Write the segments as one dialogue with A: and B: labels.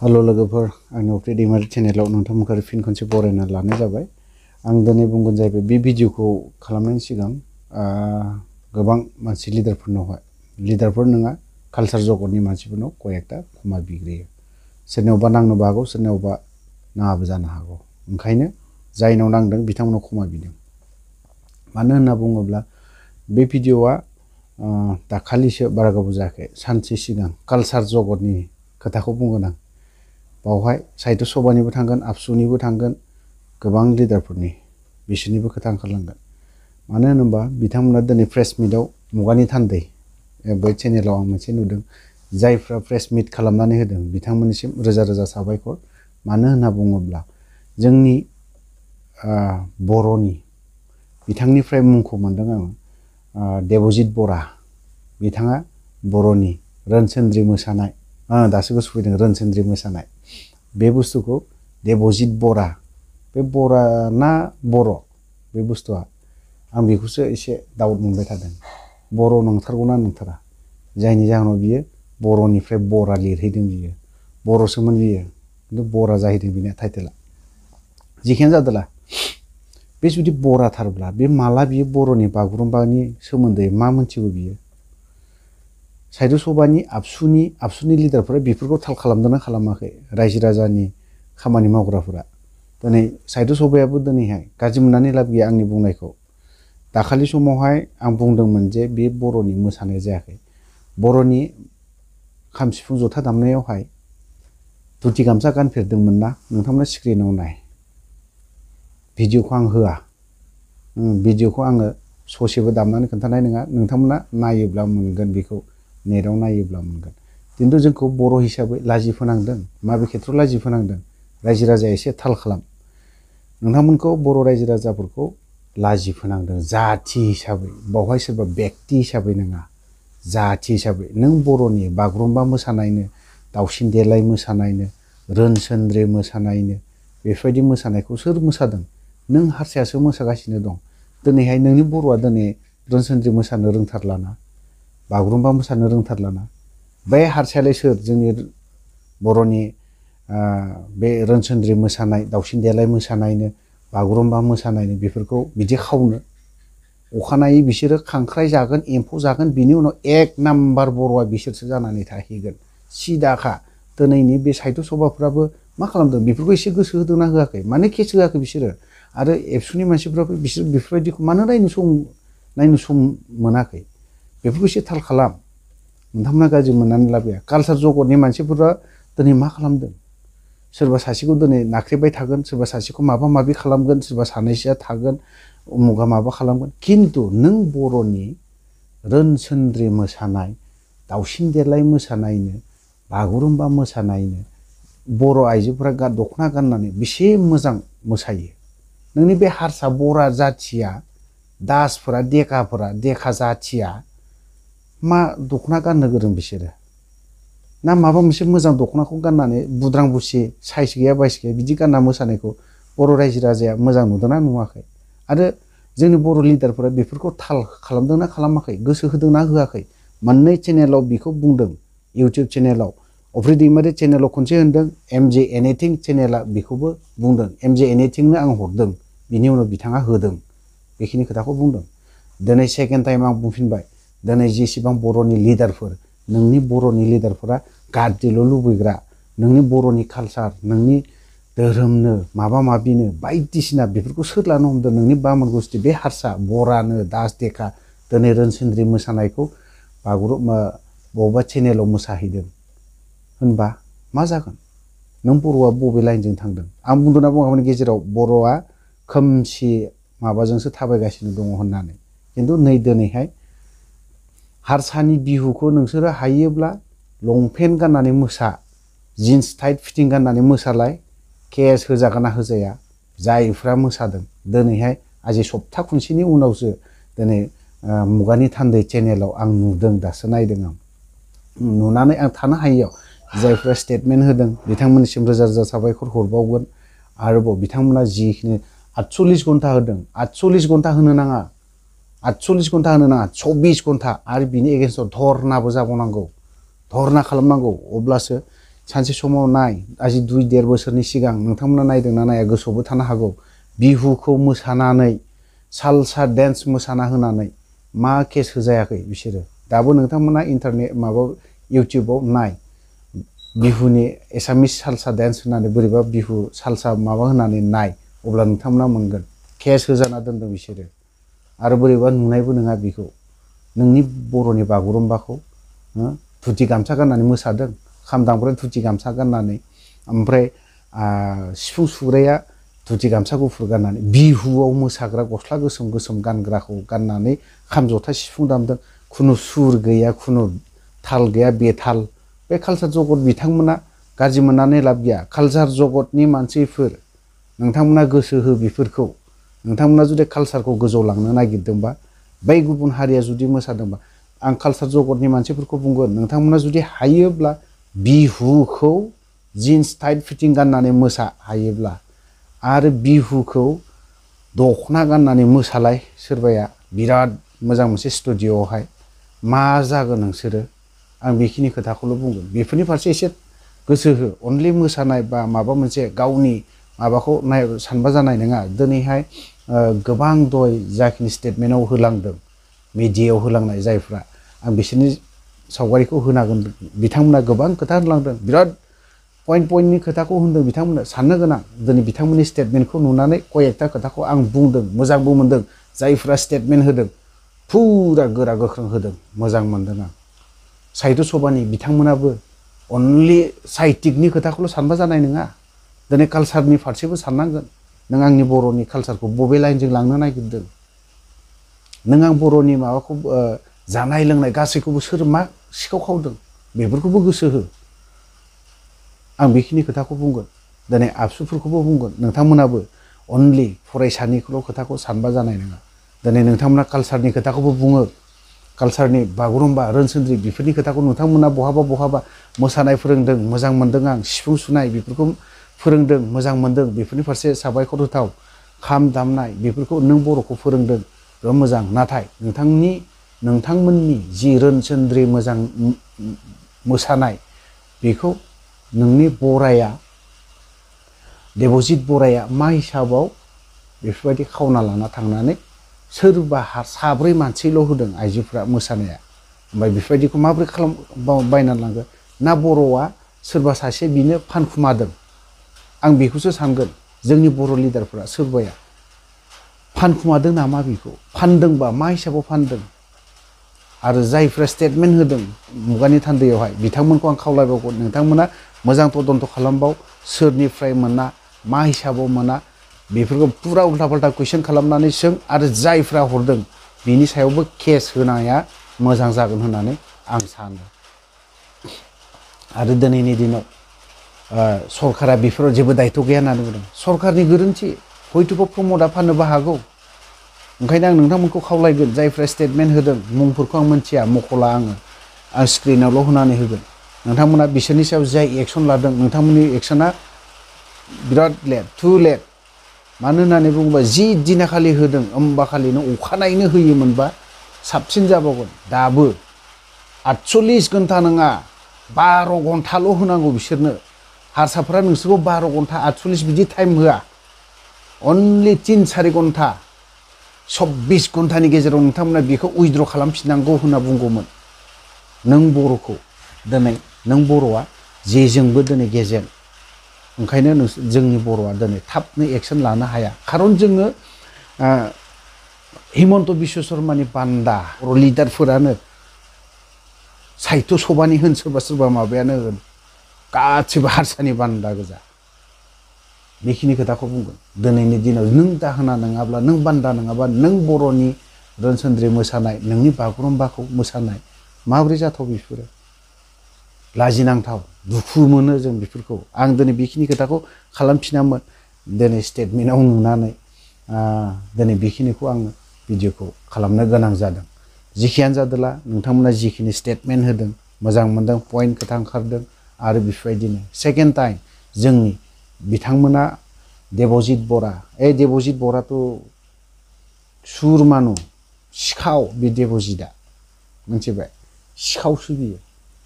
A: Hello लोगोफोर आंनि अफ्रि दैमारि चेनेलाव नोंथांमोनखौ फिन खनसे बरायना लानाय जाबाय। आं दिनै बुंगोन जाहैबाय बे भिडिअखौ खालामनायनि सिगां गोबां मानसि लिडारफोर नङा कालचार जगतनि मानसिफोरनाव कयेकटा क्षमा बिग्रोयो। सोरनियावबा नांनोबो हागौ, सोरनियावबा नाङाबो जानो हागौ। ओंखायनो जायनाव नांदों बिथांमोनाव क्षमा बिदों। मानो होनना बुङोब्ला बे भिडिअआ दाखालिसो बारा गोबाव जायाखै, सानसे सिगां कालचार जगतनि खोथाखौ बुंगोन आं। बावहाय साहित्य सभानिबो थांगोन, आबसुनिबो थांगोन, गोबां लिडारफोरनि बिसोरनिबो खोथा ओंखारलांगोन। मानो होनोबा बिथांमोना दिनै प्रेस मिटआव मुगानि थान्दै बे चेनेलाव आं मोनसे नुदों, जायफ्रा प्रेस मिट खालामनानै होदों बिथांमोननिसिम रोजा रोजा साबायखर। मानो होनना बुङोब्ला जोंनि बर'नि बिथांनिफ्राय मुंखौ मोनदों आङो, देबजित बरा। बिथाङा बर'नि रोनसोन्द्रि मोसानाय, दासो गोसो फैदों, रोनसोन्द्रि मोसानाय बे बुस्थुखौ देबजित बरा, बे बरा ना बर' बे बुस्थुआ आं बेखौसो एसे डाउट मोनबाय थादों। बर' नंथारगौना नंथारा, जायनि जाहोनाव बियो बर'निफ्राय बरा लिरहैदों। बियो बर'सोमोन, बियो खिन्थु बरा जाहैदों बिना टाइटेला। जिखियानो जादोला, बे जुदि बराथारब्ला बे माला बियो बर'नि बागुरुम्बानि सोमोन्दै मा मोनथिगौ बियो? साहित्य सभानि आबसुनि लिडारफोरा बेफोरखौ थाल खालामदोंना खालामाखै? रायजो राजानि खामानि मावग्राफोरा दिनै साहित्य सभायाबो दिनैहाय गाज्रि मोननानै लाब गैया आंनि बुंनायखौ। दाखालि समावहाय आं बुंदोंमोन जे बे बर'नि मोसानाय जायाखै। बर'नि खाम सिफुं जथा दामनायावहाय धुति गामसा गानफेरदोंमोन ना? नोंथांमोना स्क्रिनाव नाय, भिडिअखौ आं होआ, भिडिअखौ आङो ससेबो दामनानै खोन्थानाय नङा। नोंथांमोना नायोब्ला मोनगोन, बेखौ नेटआव नायोब्ला मोनगोन। खिन्थु जोंखौ बर' हिसाबै लाजि फोनांदों। माबे खेथ्रआव लाजि फोनांदों? रायजो राजाया एसे थाल खालाम। नोंथांमोनखौ बर' रायजो राजाफोरखौ लाजि फोनांदों जाथि हिसाबै। बावहाय सोरबा बेक्ति हिसाबै नङा, जाथि हिसाबै। नों बर'नि बागुरुम्बा मोसानायनो, दावसिन देलाय मोसानायनो, रोनसोन्द्रि मोसानायनो, बेफोरबायदि मोसानायखौ सोर मोसादों? नों हारसायासो मोसागासिनो दं। दिनैहाय नोंनि बर'आ दिनै रोनसोन्द्रि मोसानो रोंथारलाना, बागुरुम्बा मोसानो रोंथारलाना। बे हारसायालाय सोर? जोंनि बर'नि बे रोनसोन्द्रि मोसानाय, दावसिन देलाय मोसानायनो, बागुरुम्बा मोसानायनो, बेफोरखौ बिदि खावनो। अखानायै बिसोरो खांख्राइ जागोन, एम्फौ जागोन, बिनि उनाव एक नाम्बार बर'आ बिसोरसो जानानै थाहैगोन। सिदाखा। दिनैनि बे साहित्य सभाफ्राबो मा खालामदों? बेफोरखौ एसे गोसो होदोंना होआखै? मानो केस होआखै बिसोरो? आरो एबसुनि मानसिफ्राबो बिसोर बेफोरबायदिखौ मानो नायनो सम मोनाखै? बेफोरखौ एसे थाल खालाम। नोंथांमोना गाज्रि मोननानै लाब गैया। कालचार जगतनि मानसिफोरा दिनै मा खालामदों? सोरबा सासेखौ दिनै नाख्रेबबाय थागोन, सोरबा सासेखौ माबा माबि खालामगोन, सोरबा सानैसोआ थागोन, उमुगा माबा खालामगोन। खिन्थु नों बर'नि रोनसोन्द्रि मोसानाय, दावसिन देलाय मोसानायनो, बागुरुम्बा मोसानायनो बर' आइजोफोरा दख'ना गाननानै बेसे मोजां मोसायो। नोंनि बे हारसा बरा जाथिया, दासफोरा, देखा जाथिया मा दख'ना गाननो गोरों बिसोरो? ना माबा मोनसे मोजां दख'नाखौ गाननानै बुद्रां बुसि, साइज गैया बाइस गैया बिदि गानना मोसानायखौ बर' रायजो राजाया मोजां नुदोंना नुवाखै? आरो जोंनि बर' लिडारफोरा बेफोरखौ थाल खालामदोंना खालामाखै? गोसो होदोंना होआखै? मोननै चेनेलाव बेखौ बुंदों। इउटुब चेनेलाव, अफ्रि दैमारि चेनेलाव खनसे होनदों, MJ एनिथिं चेनेला बेखौबो बुंदों। MJ एनिथिंनो आं हरदों, बिनि उनाव बिथाङा होदों। बेखिनि खोथाखौ बुंदों। दिनै सेकेन्ड टाइम आं बुंफिनबाय, दिनै जेसेबां बर'नि लिडारफोर, नोंनि बर'नि लिडारफोरा गाज्रिल' लुबैग्रा, नोंनि बर'नि कालचार, नोंनि धोरोमनो, माबा माबिनो बायदिसिना बेफोरखौ सोर लानो हमदों? नोंनि बामोन गुस्थि बे हारसा बरानो, दास देखा दिनै रोनसोन्द्रि मोसानायखौ बागुरुम्बा बबेबा चेनेलाव मोसाहैदों होनबा मा जागोन? नों बर'आ बबे लाइनजों थांदों? आं बुंदोंना बुङाखैमोन गेजेराव बर'आ खोमसि माबाजोंसो थाबायगासिनो दङ होननानै। खिन्थु नै दिनैहाय हारसानि बिहुखौ नोंसोरो हायोब्ला लंपेन्ट गाननानै मोसा, जिन्स टाइट फिटिं गाननानै मोसालाय, केस होजागोन ना होजाया? जायफ्रा मोसादों दिनैहाय आजि सप्ता खनसेनि उनावसो दिनै मुगानि थान्दै चेनेलाव आं नुदों, दासो नायदों आं। नुनानै आं थानो हायियाव जायफ्रा स्टेटमेन्ट होदों बिथांमोननिसिम रोजा रोजा साबायखर हरबावगोन। आरोबाव बिथांमोना जिखिनि 48 घन्टा होदों, 48 घन्टा होनो नाङा, 48 घन्टा होनो नाङा, 24 घन्टा आरो बिनि एगेन्स्टआव धरनाबो जाबावनांगौ, धरना खालामनांगौ। अब्लासो सानसे समाव नाय आजि 2-1.5 बोसोरनि सिगां नोंथांमोना नायदोंना नाया गोसोआवबो थानो हागौ बिहुखौ मोसानानै सालसा डेन्स मोसाना होनानै मा केस होजायाखै बिसोरो दाबो नोंथांमोना इन्टारनेट माबा इउटिउबाव नाय बिहुनि एसामिस सालसा डेन्स होनानै बोरैबा बिहु सालसा माबा होनानै नाय अब्ला नोंथांमोना मोनगोन केस होजाना दोनदों बिसोरो आरो बोरैबा नुनायबो नङा बिखौ नोंनि बर'नि बागुरुम्बाखौ धुति गामसा गाननानै मोसादों खाम दामग्राया धुति गामसा गाननानै ओमफ्राय सिफुं सुग्राया धुति गामसा गुफुर गाननानै बिहुआव मोसाग्रा गस्ला गोसोम गोसोम गानग्राखौ गाननानै खाम जथा सिफुं दामदों खुनु सुर गैया खुनु ताल गैया बेताल बे कालचार जगत बिथांमोना गाज्रि मोननानै लाब गैया कालचार जगतनि मानसिफोर नोंथांमोना गोसो हो बेफोरखौ नोंथांमोना जुदि कालचारखौ गोजौ लांनो नागिरदोंबा बै गुबुन हारिया जुदि मोसादोंबा आं कालचार जगतनि मानसिफोरखौ बुंगोन नोंथांमोना जुदि हायोब्ला बिहुखौ जिन्स टाइट फिटिं गाननानै मोसा हायोब्ला आरो बिहुखौ दखना गाननानै मोसालाय सोरबाया बिराद मोजां मोनसे स्टुडिअआवहाय मा जागोन नोंसोरो आं बेखिनि खोथाखौल' बुंगोन बेफोरनि फारसे एसे गोसो हो अनलि मोसानाय बा माबा मोनसे गावनि माबाखौ सानबा जानाय नङा दिनैहाय गोबां दय जाखिनि स्टेटमेन्टआव होलांदों मिडियायाव होलांनाय जायफ्रा आं बिसोरनि सावगारिखौ होनागोन बिथांमोना गोबां खोथा होलांदों बिराद पइन्टनि खोथाखौ होनदों बिथांमोना साननो गोनां दिनै बिथांमोननि स्टेटमेन्टखौ नुनानै कयेकथा खोथाखौ आं बुंदों मोजांबो मोनदों जायफ्रा स्टेटमेन्ट होदों फुरा गोरा गोख्रों होदों मोजां मोनदों आं साहित्य सभानि बिथांमोनाबो अनलि साहित्यिकनि खोथाखौल' सानबा जानाय नङा दिनै कालचारनि फारसेबो साननांगोन नों आंनि बर'नि कालचारखौ बबे लाइनजों लांनो नागिरदों नों आं बर'नि माबाखौ जानाय लोंनाय गासैखौबो सोर मा सिखाव खावदों बेफोरखौबो गोसो हो आं बेखिनि खोथाखौ बुंगोन दिनै आबसुफोरखौबो बुंगोन नोंथांमोनाबो अनलि फरायसानिखौल' खोथाखौ सानबा जानाय नङा दिनै नोंथांमोना कालचारनि खोथाखौबो बुङो कालचारनि बागुरुम्बा रोनसोन्द्रि बेफोरनि खोथाखौ नोंथांमोना बहाबा मोसानाय फोरोंदों मोजां मोनदों आं सिफुं सुनाय बेफोरखौ फोरोंदों मोजां मोनदों बेफोरनि फारसे साबायखर होथाव खाम दामनाय बेफोरखौ नों बर'खौ फोरोंदों मोजां नाथाय नोंथांमोननि जि रोनसोन्द्रि मोजां मोसानाय बेखौ नोंनि बराया देबजित बराया मा हिसाबाव बेफोरबायदि खावना लाना थांनानै सोरबा साब्रै मानसिल' होदों आइजोफ्रा मोसानाया ओमफ्राय बेफोरबायदिखौ माबोरै बायनानै लांगोन ना बर'आ सोरबा सासे बिनो फानखुमादों आं बेखौसो सानगोन जोंनि बर' लिडारफोरा सोरबाया फानखुमादों नामा बेखौ फानदोंबा मा हिसाबाव फानदों आरो जायफ्रा स्टेटमेन्ट होदों मुगानि थान्दैयावहाय बिथांमोनखौ आं खावलायबावगोन नोंथांमोना मोजां तदन्त खालामबाव सोरनिफ्राय मोना मा हिसाबाव मोना बेफोरखौ पुरा उल्था फाल्था कुइसन खालामनानै सों आरो जायफ्रा हरदों बिनि सायावबो केस होनाया मोजां जागोन होननानै आं सानो आरो दिनैनि दिनाव सरकारा बेफोराव जेबो दायथ' गैया होननानै बुंदों सरकारनि गोरोन्थि हयथ'बा प्रमदआ फाननोबो हागौ ओंखायनो आं नोंथांमोनखौ खावलायगोन जायफ्रा स्टेटमेन्ट होदों मुंफोरखौ आं मिथिया मख'ला आं स्क्रिनावल' होनानै होगोन नोंथांमोना बिसोरनि सायाव जाय एक्सन लादों नोंथांमोननि एक्सना बिराद लेट टु लेट मानो होननानै बुङोबा जि दिनाखालि होदों होमबा खालिनो अखानायैनो होयोमोनबा साबसिन जाबावगोन दाबो 48 घन्टा नङा 12 घन्टाल' होनांगौ बिसोरनो हारसाफ्रा नोंसोरखौ 12 घन्टा 48 बिदि टाइम होआ अनलि 3-4 घन्टा 24 घन्टानि गेजेराव नोंथांमोना बेखौ उइद्र' खालामफिननांगौ होनना बुंगौमोन नों बर'खौ दिनै नों बर'आ जेजोंबो दिनै गेजेन ओंखायनो जोंनि बर'आ दिनै थाबनो एक्सन लानो हाया खारन जोङो हिमन्त बिश्व शर्मानि बान्दा बर' लिडारफोरानो साहित्य सभानि होन सोरबा माबायानो होन गासिबो हारसानि बान्दा गोजा बेखिनि खोथाखौ बुंगोन दिनैनि दिनाव नों दाहोना नङाब्ला नों बान्दा नङाबा नों बर'नि रोनसोन्द्रि मोसानाय नोंनि बागुरुम्बाखौ मोसानाय माबोरै जाथाव बेफोरो लाजिनांथाव दुखु मोनो जों बेफोरखौ आं दिनै बेखिनि खोथाखौ खालामफिनामोन दिनै स्टेटमेन्टआव नुनानै दिनै बेखिनिखौ आङो भिडिअखौ खालामनो गोनां जादों जिखियानो जादोला नोंथांमोना जिखिनि स्टेटमेन्ट होदों मोजां मोनदों पइन्ट खोथा ओंखारदों आरो बेफोरबायदिनो सेकेन्ड टाइम जोंनि बिथांमोना देबजित बरा देबजित बराथ' सुरमानु सिखाव बे देबजितआ मिथिबाय सिखावसो बियो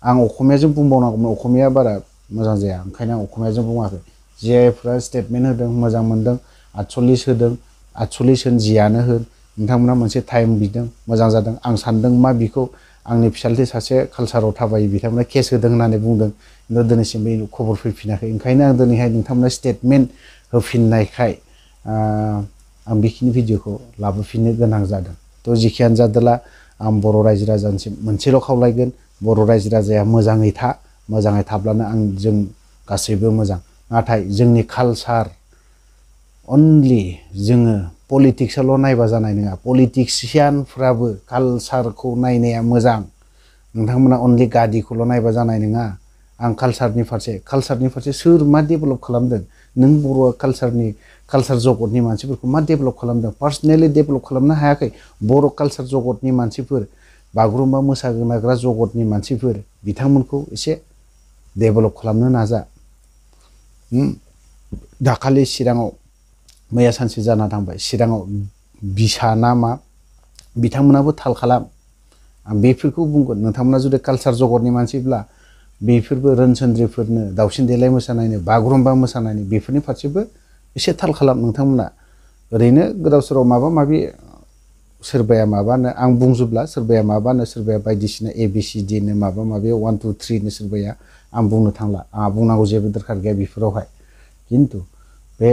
A: आं अखमियाजों बुंबावनांगौमोन अखमिया बारा मोजां जाया। ओंखायनो आं अखमियाजों बुङाखै। जायफ्रा स्टेटमेन्ट होदों मोजां मोनदों, 48 होदों, 48 होन जियानो होन, नोंथांमोना मोनसे टाइम बिदों मोजां जादों। आं सानदों मा बिखौ आंनि फिसाज्लाथि सासे कालसाराव थाबायो बिथांमोना केस होदों होननानै बुंदों, खिन्थु दिनैसिमबो खबर फैफिनाखै। ओंखायनो आं दिनैहाय नोंथांमोना स्टेटमेन्ट होफिननायखाय आं बेखिनि भिडिअखौ लाबोफिननो गोनां जादों। थ' जिखियानो जादोला आं बर' रायजो राजानिसिम मोनसेल' खावलायगोन, बर' रायजो राजाया मोजाङै था, मोजाङै थाब्लानो जों गासैबो मोजां। नाथाय जोंनि कालसार अनलि जोङो पलिटिक्सआल' नायबा जानाय नङा। पलिटिसियानफ्राबो कालसारखौ नायनाया मोजां। नोंथांमोना अनलि गादिखौल' नायबा जानाय नङा। आं कालसारनि फारसे सोर मा डेभेलप खालामदों, नों बर' कालसार जगतनि मानसिफोरखौ मा डेभेलप खालामदों? पार्सनेलि डेभेलप खालामनो हायाखै। बर' कालसार जगतनि मानसिफोर, बागुरुम्बा मोसाग्रा जगतनि मानसिफोर, बिथांमोनखौ एसे डेभेलप खालामनो नाजा। दाखालि चिराङाव मैया सानसे जाना थांबाय, चिराङाव बिसा ना मा, बिथांमोनाबो थाल खालाम। आं बेफोरखौ बुंगोन, नोंथांमोना जुदि कालसार जगतनि मानसिब्ला बेफोरबो रोनसोन्द्रिफोरनो, दावसिन देलाय मोसानायनो, बागुरुम्बा मोसानायनो, बेफोरनि फारसेबो एसे थाल खालाम नोंथांमोना। ओरैनो गोदाव सोराव माबा माबि सोरबाया माबानो, आं बुंजोबला, सोरबाया माबानो, सोरबाया बायदिसिना ABCD नो माबा माबि 1 2 3 नो सोरबाया, आं बुंनो थांला, आंहा बुंनांगौ जेबो दरखार गैया बेफोरावहाय। खिन्थु बे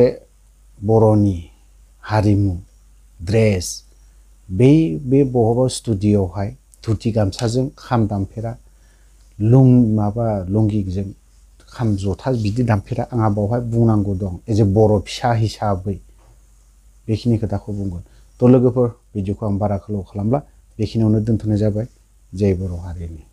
A: बर'नि हारिमु ड्रेस, बे बहाबा स्टुडिअ'आवहाय धुति गामसाजों खाम दामफेरा, लुंगिजों खाम जथा बिदि दामफेरा, आंहा बावहाय बुंनांगौ दं। एज ए बर' फिसा हिसाबै बेखिनि खोथाखौ बुंगोन। थ' लोगोफोर, भिडिअखौ आं बारा गोलाव खालामला, बेखिनियावनो दोनथ'नाय जाबाय। जय बर' हारिनि।